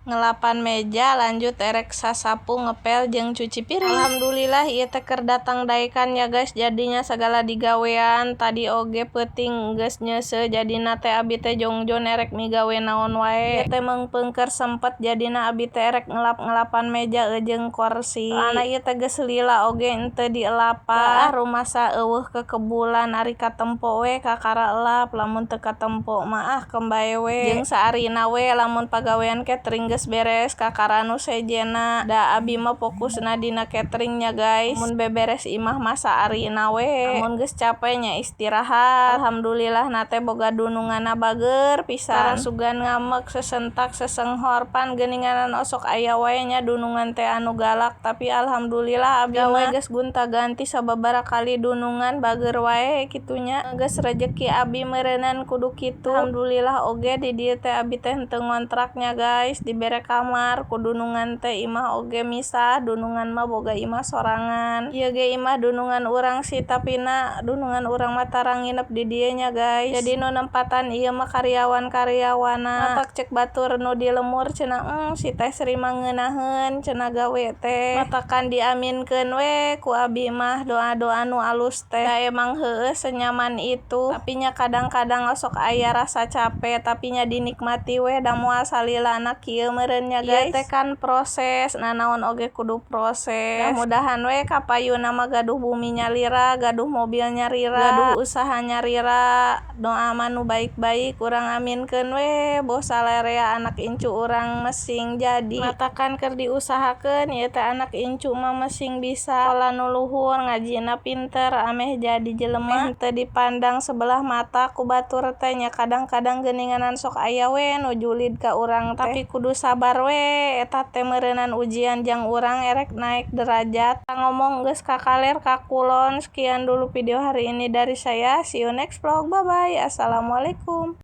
Ngelapan meja, lanjut erek sasapu, ngepel jeung cuci piring. Alhamdulillah ieu teh keur datang daekan ya, guys, jadinya sagala digawean. Tadi oge peuting geus nyeuseuh, jadina teh abi teh jongjon erek migawe naon wae. Ieu teh meungpeung keur sempet, jadina abi teh erek ngelap-ngelapan meja jeung korsi. Soalna ieu teh geus lila oge henteu dielapan. Ah, rumasa euweuh kekebulan, ari katempo we kakara elap, lamun teu katempo mah ah keun bae we. Jeung saarina we lamun pagawean catering geus beres kakara nu sejenna, da abi mah fokusna dina catering nya, guys. Mun beberes imah mah saarina we, lamun geus cape nya istirahat. Alhamdulillahna teh boga dununganna bageur pisan, tara sugan ngambek, sesentak sesenghor. Pan geuninganan osok aya wae nya dunungan teh anu galak, tapi alhamdulillah abi mah geus gonta-ganti sababaraha kali dunungan, bageur wae kitu nya. Geus rejeki abi meureunan kudu kitu. Alhamdulillah oge di dieu teh abi teh henteu ngontrak nya, guys, dibere kamar ku dunungan teh. Imah oge misah, dunungan mah boga imah sorangan. Ieu ge imah dunungan urang sih, tapina dunungan urang mah tara nginep di dieu nya, guys. Jadi nu nempatan ieu mah karyawan-karyawanna. Matak cek batur nu di lembur cenah, "Si Teh Sri mah ngeunaheun," cenah, "gawe teh." Matakan diaminkeun we ku abi mah doa-doa nu alus teh. Da emang heueuh senyaman itu, tapi nya kadang-kadang osok aya rasa cape, tapi nya dinikmati we, da moal salilana kieu meureun nya, guys. Ieu teh kan proses, nanaon oge kudu proses. Mudah-mudahan we kapayunna mah gaduh bumi nyalira, gaduh mobil nyalira, gaduh usaha nyalira. Doa mah nu baik-baik urang aminkeun we, boh salarea anak incu urang mesing jadi. Matakan keur diusahakeun ieu teh anak incu mah mesing bisa sakola nu luhur, ngajina pinter, ameh jadi jelema henteu dipandang sebelah mata ku batur teh nya. Kadang-kadang geuninganan sok aya we nu julid ka urang teh, tapi kudu sabar we, eta teh meureunan ujian jang urang erek naek derajat. Ngomong geus kakaler kakulon. Sekian dulu video hari ini dari saya, see you next vlog, bye bye, assalamualaikum.